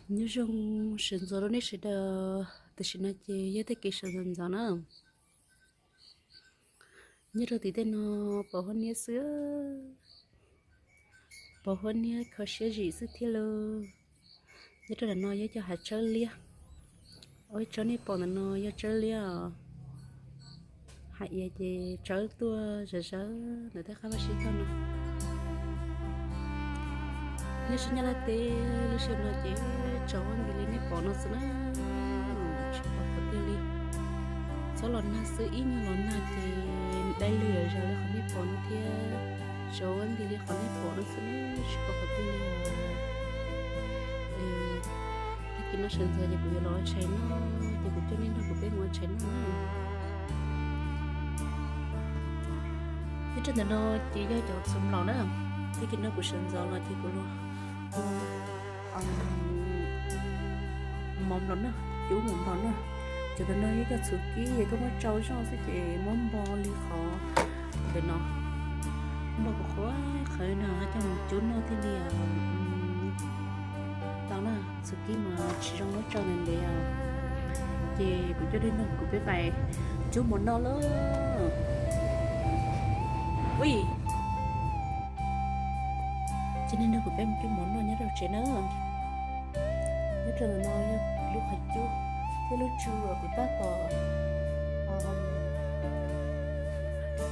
Nyob zoo sawv ntxov rau nej sawv daws, tam sim no ces yog tag kis sawv ntxov ntxov na. Nyob rau tim tej no pom huab niab xwb, pom huab niab kho siab zim xwb thiab lauj. Nyob rau ntawm no yog cov hav tsawb liab, ua ib tsob nej pom ntawm no yog tsawb liab os. Hais iav ces tsawb tuaj zawv zawv ntawm tej qab vaj sib tog no. Nyob sib nyob laj teb lub sij hawm no ces tsaus ua nti li nej pom no xwb na, tsis pom qhov twg li. Txhob los nag xwb, ib nyuag los nag ces dai lwg zawv li qhov nej pom no thiab. Tsaus ua nti li qhov nej pom no xwb na, tsis pom qhov twg li. Tag kis no sawv ntxov ces kuv yuav los ua tshais noj, ces kuv coj nej nrog kuv peb mus ua tshais noj na. Nyob rau ntawm no ces yog cov txhuv nplaum na. Tag kis no kuv sawv ntxov los ces kuv los ua mov nplaum na, cub mov nplaum na. Cov ntawm no yog cov txhuv kib es koj muab tsau zoj xwb ces muab npo li qhov ntawm no, npo qhuav qhuav qhawv no coj mus cub noj thiaj li tau na. Txhuv kib mas tsis zoo muab tsau ntev ntev os. Ces kuv coj nej nrog kuv peb pais cub mov noj lauj. Ui, coj nej nrog kuv peb mus cub mov noj nyob rau tsev na. Nyob rau ntawm no yog lub qhov cub thiab lub tsw uas kuv tab tom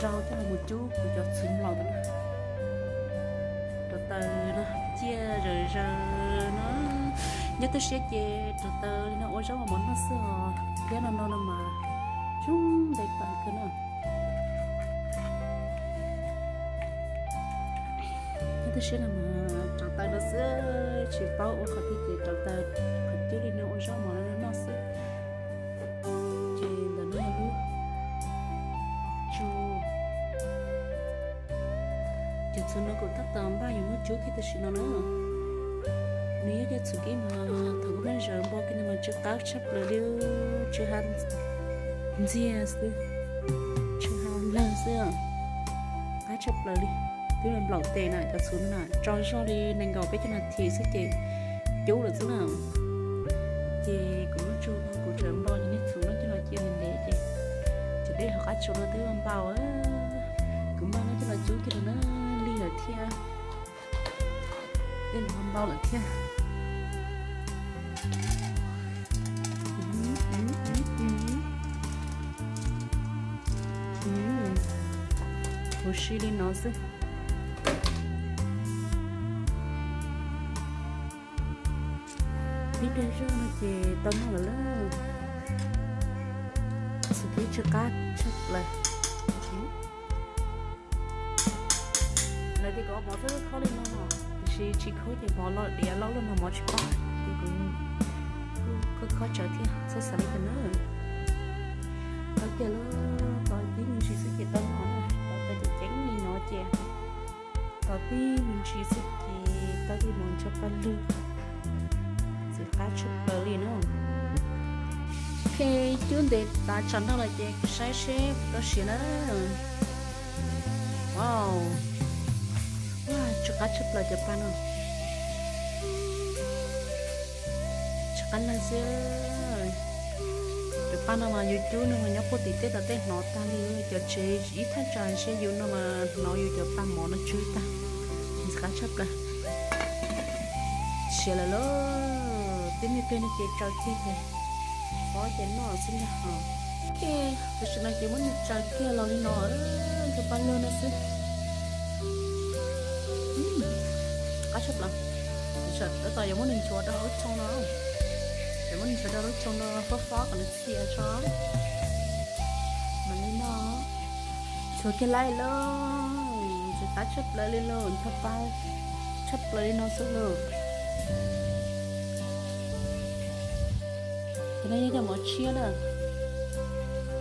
rau coj los cub kuv cov txhuv nplaum ntawd na. Rauv taws no ciaj zawv zawv no, nyob toj siab ces rauv taws li no ua zaub mov noj xwb os. Liab no no no mas coob ntev pam kawg na. Nyob toj siab no mas rauv taws no xwb, tsis paub ua qhov twg ces rauv taws qhov cub li no ua zaub mov no noj xwb. Ces ntawm no yog lub tsw. Cov txhuv no kuv tab tom npaj yuav muab cub kiag tam sim no na. Nws yog cov txhuv kib mas thaum koj muab zawv npo kiag no mas tsw qab tshaj plaws li, tsw ha ntxiag xwb, tsw ha lawg xwb, qab tshaj plaws li. Twb nplaum tes na, cov txhuv no na tso zog li nees nkaum peb caug nas this xwb ces cub lawm xwb na. Ces kuv lub tsw no kuv tseem npau li nej txhuv no coj los cia ntev ntev ces, ces dej hauv qab tsw no twb npau. Kuv npaj no coj los cub kiag rau na, lig lawm thiab, dej npau lawm thiab. Huv si li no xwb. Ib pliag zog no ces tau noj lawm lauj. Txhuv kib tsw qab tshaj plaws. Lawv tias kom mov txhob khob li no, tiam sis tsis khob ces mov loj diav loj luaj no mov tsis pab, ces kuv khob khob tsawv thiab txhob xav li cas na. Tau kiag lauj, tos tib me ntsis xwb ces tau noj na, tos tau ceev ceev li no ces tos tib me ntsis xwb ces tau tib mus ncho paj lwg, txi qab tshaj plaws li na. Ok, cub ntev tas tsam no lawm ces kuv saib seb puas tau siav na. Wow, tsw qab tshaj plaws cov paj no. Tsw qab lawg xwb. Cov paj no mas yus cub no mas nyob puag tim tej tom tej hnov tag li, cov tsev ib thaj tsam ntshe yus no mas hnov yus cov paj mov no tsw tag. Ntxim qab tshaj plaws. Siav lawm lauj, tib niag pliag no ces tsaws kiag ces, pob ces noj xwb ntag. Ok, tam sim no ces muab nws tsaws kiag los li no, cov paj lwg no xwb. Qab tshaj plaws. Tab tom yuav muab nws nchuav rau hauv lub tshoo no, yuav muab nws nchuav rau lub tshoo no fob fob kom nws txhia tso. Mam li no, nchuav kiag laij lauj, ntxim qab tshaj plaws li lauj, ncho pa tshaj plaws li no xwb lauj. Cov no yog cov mov tshiab na,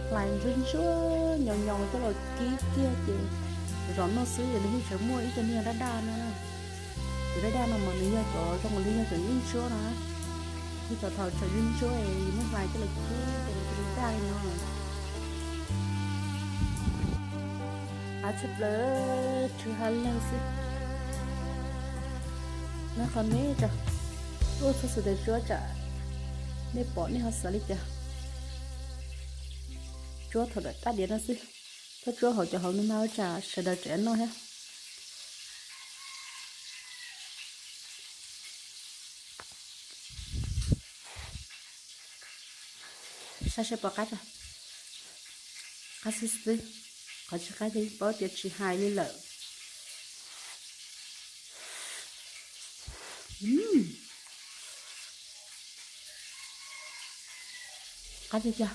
hlais ntsuab ntsuab nyoos nyoos coj los kib kiag ces zov noj xwb, nws yeej tseem muaj ib co niag daj daj no na. Cov daj daj no mas nws yog cov zoo li yog cov yeeb ntsuab no, yog cov thaum tseem yeeb ntsuab es muab hlais coj los kib ces nws cia li daj li no. Qab tshaj plaws, tsw ha lawg xwb. Noj qhov me tso. Ua txhob xav tias tsuab tsam nej pom nej ho xav li cas. Tsuab thaum dawm rab diav no xwb, txhob tsuab hauv cov hauv no mas tsam sawv daws tseem noj thiab. Saib saib puas qab, qab xwb xwb, qhov tsis qab ces paub tias tsis hais li lawm. Qab tiag tiag.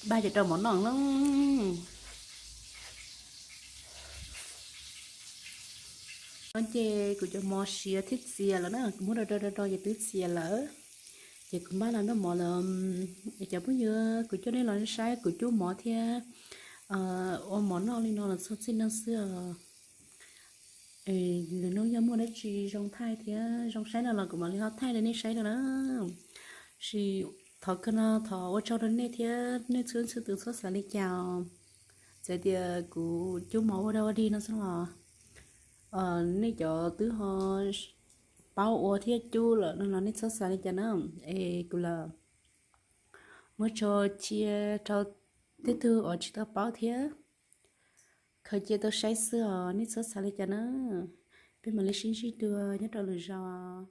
Npaj ces rau mov noj na. No ces kuv cov mov siav thiab txias lawm na, kuv muab rau rau rau rau ces twb txias lawm. Ces kuv npaj los noj mov lawm. Es cov phooj ywg, kuv coj nej los saib kuv cub mov thiab ua mov noj li no los txog txij no xwb os. Lwm hnub yog muaj dab tsi zoo thaij thiab zoo saib no los kuv mam li ho thaij rau nej saib dua na. Tab sis thov kawg no thov ua tsaug rau nej thiab nej txhua txhua tus txhob xav li cas os. Txawm tias kuv cub mov ua dog ua dig no xwb los nej cov twb ho paub ua thiab cub lawm no los nej txhob xav li cas na. Es kuv los muab tso cia rau tej tug uas tsis tau paub thiab khaws cia tau saib xwb os, nej txhob xav li cas na. Peb mam li sib ntsib dua nyob rau lwm zaus.